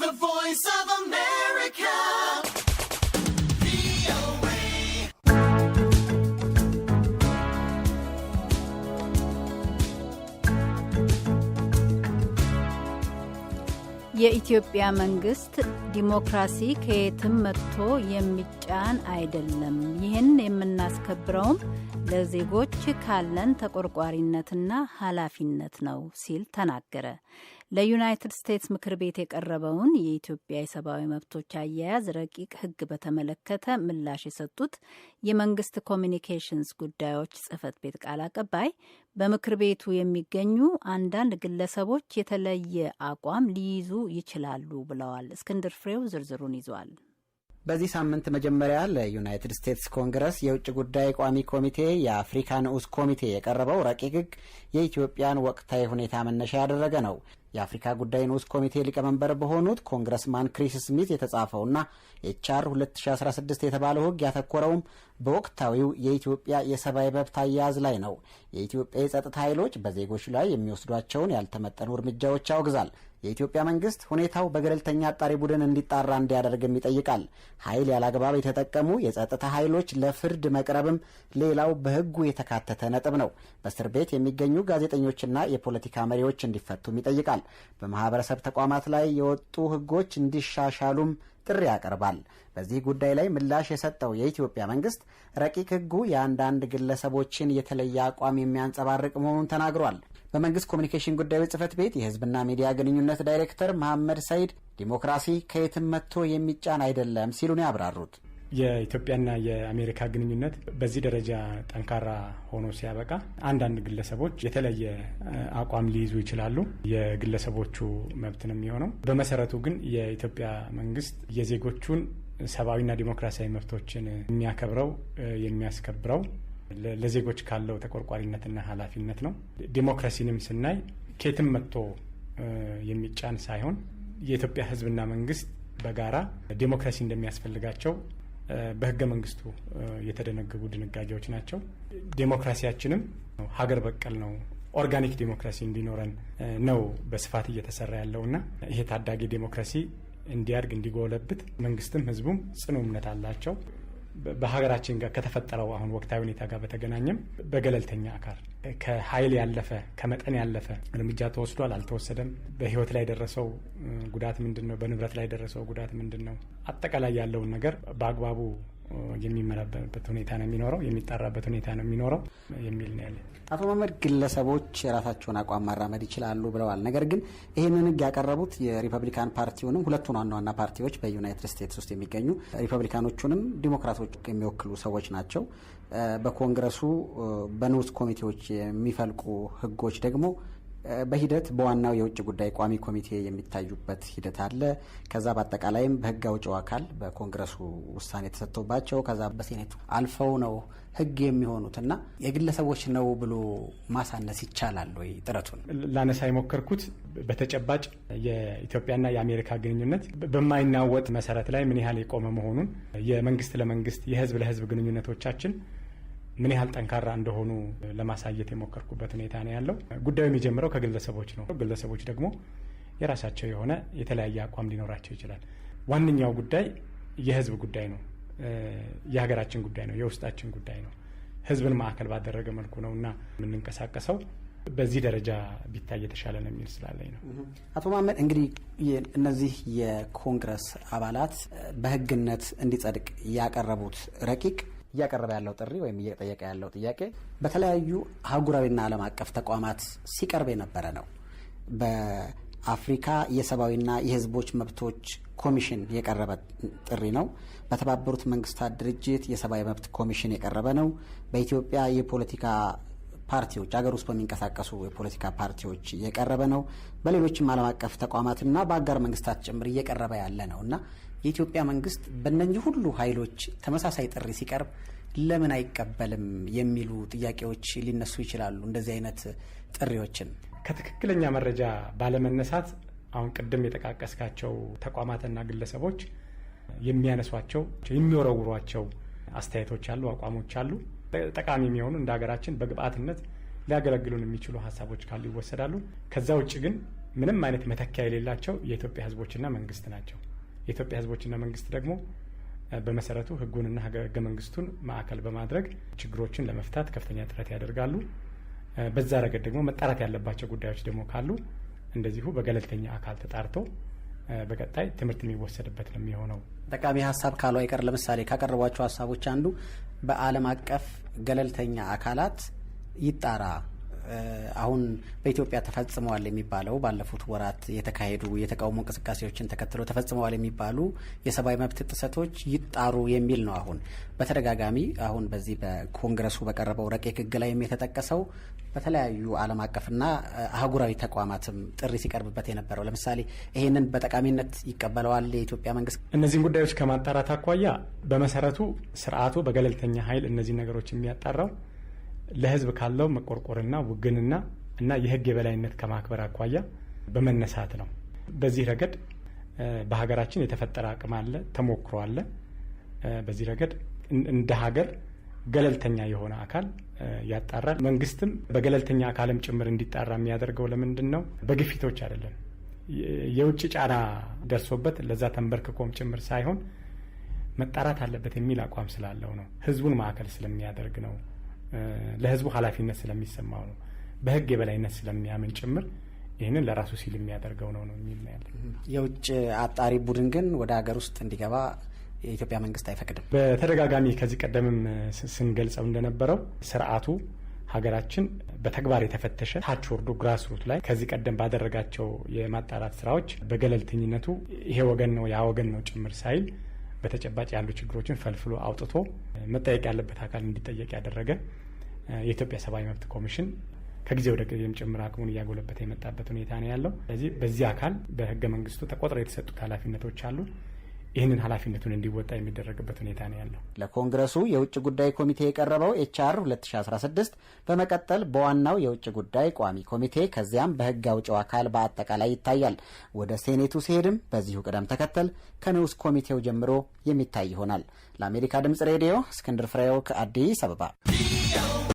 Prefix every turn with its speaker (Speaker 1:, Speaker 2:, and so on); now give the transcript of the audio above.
Speaker 1: The Voice of America. VOA.
Speaker 2: የኢትዮጵያ መንግስት ዲሞክራሲ ከየትም መጥቶ የሚጫን አይደለም፣ ይህን የምናስከብረውም ለዜጎች ካለን ተቆርቋሪነትና ኃላፊነት ነው ሲል ተናገረ። ለዩናይትድ ስቴትስ ምክር ቤት የቀረበውን የኢትዮጵያ የሰብአዊ መብቶች አያያዝ ረቂቅ ሕግ በተመለከተ ምላሽ የሰጡት የመንግስት ኮሚኒኬሽንስ ጉዳዮች ጽህፈት ቤት ቃል አቀባይ በምክር ቤቱ የሚገኙ አንዳንድ ግለሰቦች የተለየ አቋም ሊይዙ ይችላሉ ብለዋል። እስክንድር ፍሬው ዝርዝሩን ይዟል።
Speaker 3: በዚህ ሳምንት መጀመሪያ ለዩናይትድ ስቴትስ ኮንግረስ የውጭ ጉዳይ ቋሚ ኮሚቴ የአፍሪካ ንዑስ ኮሚቴ የቀረበው ረቂቅ ሕግ የኢትዮጵያን ወቅታዊ ሁኔታ መነሻ ያደረገ ነው። የአፍሪካ ጉዳይ ንዑስ ኮሚቴ ሊቀመንበር በሆኑት ኮንግረስማን ክሪስ ስሚት የተጻፈውና HR 2016 የተባለው ሕግ ያተኮረውም በወቅታዊው የኢትዮጵያ የሰብአዊ መብት አያያዝ ላይ ነው። የኢትዮጵያ የጸጥታ ኃይሎች በዜጎች ላይ የሚወስዷቸውን ያልተመጠኑ እርምጃዎች ያወግዛል። የኢትዮጵያ መንግስት ሁኔታው በገለልተኛ አጣሪ ቡድን እንዲጣራ እንዲያደርግም ይጠይቃል። ኃይል ያላግባብ የተጠቀሙ የጸጥታ ኃይሎች ለፍርድ መቅረብም ሌላው በሕጉ የተካተተ ነጥብ ነው። በእስር ቤት የሚገኙ ጋዜጠኞችና የፖለቲካ መሪዎች እንዲፈቱም ይጠይቃል። በማህበረሰብ ተቋማት ላይ የወጡ ሕጎች እንዲሻሻሉም ጥሪ ያቀርባል። በዚህ ጉዳይ ላይ ምላሽ የሰጠው የኢትዮጵያ መንግስት ረቂቅ ሕጉ የአንዳንድ ግለሰቦችን የተለየ አቋም የሚያንጸባርቅ መሆኑን ተናግሯል። በመንግስት ኮሚኒኬሽን ጉዳዮች ጽህፈት ቤት የህዝብና ሚዲያ ግንኙነት ዳይሬክተር መሐመድ ሰይድ ዲሞክራሲ ከየትም መጥቶ የሚጫን አይደለም ሲሉ ነው ያብራሩት።
Speaker 4: የኢትዮጵያና የአሜሪካ ግንኙነት በዚህ ደረጃ ጠንካራ ሆኖ ሲያበቃ አንዳንድ ግለሰቦች የተለየ አቋም ሊይዙ ይችላሉ። የግለሰቦቹ መብት ነው የሚሆነው። በመሰረቱ ግን የኢትዮጵያ መንግስት የዜጎቹን ሰብአዊና ዲሞክራሲያዊ መብቶችን የሚያከብረው፣ የሚያስከብረው ለዜጎች ካለው ተቆርቋሪነትና ኃላፊነት ነው። ዲሞክራሲንም ስናይ ከየትም መጥቶ የሚጫን ሳይሆን የኢትዮጵያ ሕዝብና መንግስት በጋራ ዲሞክራሲ እንደሚያስፈልጋቸው በህገ መንግስቱ የተደነገጉ ድንጋጌዎች ናቸው። ዴሞክራሲያችንም ሀገር በቀል ነው። Organic ዴሞክራሲ እንዲኖረን ነው በስፋት እየተሰራ ያለውና ይሄ ታዳጊ ዴሞክራሲ እንዲያድግ፣ እንዲጎለብት መንግስትም ህዝቡም ጽኑ እምነት አላቸው። በሀገራችን ጋር ከተፈጠረው አሁን ወቅታዊ ሁኔታ ጋር በተገናኘም በገለልተኛ አካል ከኃይል ያለፈ፣ ከመጠን ያለፈ እርምጃ ተወስዷል አልተወሰደም፣ በህይወት ላይ የደረሰው ጉዳት ምንድን ነው፣ በንብረት ላይ የደረሰው ጉዳት ምንድን ነው፣ አጠቃላይ ያለውን ነገር በአግባቡ የሚመረመርበት ሁኔታ ነው የሚኖረው፣ የሚጣራበት ሁኔታ ነው የሚኖረው የሚል ነው ያለ።
Speaker 3: አቶ መሀመድ ግለሰቦች የራሳቸውን አቋም ማራመድ ይችላሉ ብለዋል። ነገር ግን ይህንን ህግ ያቀረቡት የሪፐብሊካን ፓርቲውንም፣ ሁለቱን ዋና ዋና ፓርቲዎች በዩናይትድ ስቴትስ ውስጥ የሚገኙ ሪፐብሊካኖቹንም ዲሞክራቶች የሚወክሉ ሰዎች ናቸው። በኮንግረሱ በንዑስ ኮሚቴዎች የሚፈልቁ ህጎች ደግሞ በሂደት በዋናው የውጭ ጉዳይ ቋሚ ኮሚቴ የሚታዩበት ሂደት አለ። ከዛ በአጠቃላይም በህግ አውጪው አካል በኮንግረሱ ውሳኔ ተሰጥቶባቸው ከዛ በሴኔቱ አልፈው ነው ህግ የሚሆኑት እና የግለሰቦች ነው ብሎ ማሳነስ ይቻላል ወይ ጥረቱን?
Speaker 4: ላነሳ የሞከርኩት በተጨባጭ የኢትዮጵያና የአሜሪካ ግንኙነት በማይናወጥ መሰረት ላይ ምን ያህል የቆመ መሆኑን፣ የመንግስት ለመንግስት፣ የህዝብ ለህዝብ ግንኙነቶቻችን ምን ያህል ጠንካራ እንደሆኑ ለማሳየት የሞከርኩበት ሁኔታ ነው ያለው። ጉዳዩ የሚጀምረው ከግለሰቦች ነው። ግለሰቦች ደግሞ የራሳቸው የሆነ የተለያየ አቋም ሊኖራቸው ይችላል። ዋነኛው ጉዳይ የህዝብ ጉዳይ ነው። የሀገራችን ጉዳይ ነው። የውስጣችን ጉዳይ ነው። ህዝብን ማዕከል ባደረገ መልኩ ነው እና የምንንቀሳቀሰው በዚህ ደረጃ ቢታይ የተሻለ ነው የሚል ስላለኝ ነው።
Speaker 3: አቶ መሀመድ፣ እንግዲህ እነዚህ የኮንግረስ አባላት በህግነት እንዲጸድቅ ያቀረቡት ረቂቅ እያቀረበ ያለው ጥሪ ወይም እየጠየቀ ያለው ጥያቄ በተለያዩ አህጉራዊና ዓለም አቀፍ ተቋማት ሲቀርብ የነበረ ነው። በአፍሪካ የሰብአዊና የህዝቦች መብቶች ኮሚሽን የቀረበ ጥሪ ነው። በተባበሩት መንግስታት ድርጅት የሰብአዊ መብት ኮሚሽን የቀረበ ነው። በኢትዮጵያ የፖለቲካ ፓርቲዎች፣ አገር ውስጥ በሚንቀሳቀሱ የፖለቲካ ፓርቲዎች እየቀረበ ነው። በሌሎችም ዓለም አቀፍ ተቋማትና በአጋር መንግስታት ጭምር እየቀረበ ያለ ነው እና የኢትዮጵያ መንግስት በእነኚህ ሁሉ ኃይሎች ተመሳሳይ ጥሪ ሲቀርብ ለምን አይቀበልም የሚሉ ጥያቄዎች ሊነሱ ይችላሉ። እንደዚህ አይነት ጥሪዎችን
Speaker 4: ከትክክለኛ መረጃ ባለመነሳት አሁን ቅድም የጠቃቀስካቸው ተቋማትና ግለሰቦች የሚያነሷቸው፣ የሚወረውሯቸው አስተያየቶች አሉ፣ አቋሞች አሉ። ጠቃሚ የሚሆኑ እንደ ሀገራችን በግብአትነት ሊያገለግሉን የሚችሉ ሀሳቦች ካሉ ይወሰዳሉ። ከዛ ውጭ ግን ምንም አይነት መተኪያ የሌላቸው የኢትዮጵያ ሕዝቦችና መንግስት ናቸው። የኢትዮጵያ ሕዝቦችና መንግስት ደግሞ በመሰረቱ ሕጉንና ሕገ መንግስቱን ማዕከል በማድረግ ችግሮችን ለመፍታት ከፍተኛ ጥረት ያደርጋሉ። በዛ ረገድ ደግሞ መጣራት ያለባቸው ጉዳዮች ደግሞ ካሉ እንደዚሁ በገለልተኛ አካል ተጣርቶ በቀጣይ ትምህርት የሚወሰድበት ነው የሚሆነው።
Speaker 3: ጠቃሚ ሀሳብ ካሉ አይቀር ለምሳሌ ካቀረቧቸው ሀሳቦች አንዱ በዓለም አቀፍ ገለልተኛ አካላት ይጣራ፣ አሁን በኢትዮጵያ ተፈጽመዋል የሚባለው ባለፉት ወራት የተካሄዱ የተቃውሞ እንቅስቃሴዎችን ተከትሎ ተፈጽመዋል የሚባሉ የሰብአዊ መብት ጥሰቶች ይጣሩ የሚል ነው። አሁን በተደጋጋሚ አሁን በዚህ በኮንግረሱ በቀረበው ረቂቅ ሕግ ላይም የተጠቀሰው በተለያዩ ዓለም አቀፍና አህጉራዊ ተቋማትም ጥሪ ሲቀርብበት የነበረው ለምሳሌ ይሄንን በጠቃሚነት ይቀበለዋል የኢትዮጵያ መንግስት?
Speaker 4: እነዚህን ጉዳዮች ከማጣራት አኳያ በመሰረቱ ስርዓቱ በገለልተኛ ኃይል እነዚህን ነገሮች የሚያጣራው ለህዝብ ካለው መቆርቆርና ውግንና እና የህግ የበላይነት ከማክበር አኳያ በመነሳት ነው። በዚህ ረገድ በሀገራችን የተፈጠረ አቅም አለ፣ ተሞክሮ አለ። በዚህ ረገድ እንደ ሀገር ገለልተኛ የሆነ አካል ያጣራል። መንግስትም በገለልተኛ አካልም ጭምር እንዲጣራ የሚያደርገው ለምንድን ነው? በግፊቶች አይደለም። የውጭ ጫና ደርሶበት ለዛ ተንበርክኮም ጭምር ሳይሆን መጣራት አለበት የሚል አቋም ስላለው ነው። ህዝቡን ማዕከል ስለሚያደርግ ነው። ለህዝቡ ኃላፊነት ስለሚሰማው ነው። በህግ የበላይነት ስለሚያምን ጭምር ይህንን ለራሱ ሲል የሚያደርገው ነው ነው የሚል ያለ።
Speaker 3: የውጭ አጣሪ ቡድን ግን ወደ ሀገር ውስጥ እንዲገባ የኢትዮጵያ መንግስት አይፈቅድም።
Speaker 4: በተደጋጋሚ ከዚህ ቀደምም ስንገልጸው እንደነበረው ስርዓቱ ሀገራችን በተግባር የተፈተሸ ታች ወርዶ ግራስሩት ላይ ከዚህ ቀደም ባደረጋቸው የማጣራት ስራዎች በገለልተኝነቱ ይሄ ወገን ነው ያ ወገን ነው ጭምር ሳይል በተጨባጭ ያሉ ችግሮችን ፈልፍሎ አውጥቶ መጠየቅ ያለበት አካል እንዲጠየቅ ያደረገ የኢትዮጵያ ሰብአዊ መብት ኮሚሽን ከጊዜ ወደ ጊዜም ጭምር አቅሙን እያጎለበተ የመጣበት ሁኔታ ነው ያለው። ስለዚህ በዚህ አካል በህገ መንግስቱ ተቆጥረው የተሰጡት ኃላፊነቶች አሉ። ይህንን ኃላፊነቱን እንዲወጣ የሚደረግበት ሁኔታ ነው ያለው።
Speaker 3: ለኮንግረሱ የውጭ ጉዳይ ኮሚቴ የቀረበው HR 2016 በመቀጠል በዋናው የውጭ ጉዳይ ቋሚ ኮሚቴ ከዚያም በህግ አውጪው አካል በአጠቃላይ ይታያል። ወደ ሴኔቱ ሲሄድም በዚሁ ቅደም ተከተል ከንዑስ ኮሚቴው ጀምሮ የሚታይ ይሆናል። ለአሜሪካ ድምጽ ሬዲዮ እስክንድር ፍሬው ከአዲስ አበባ።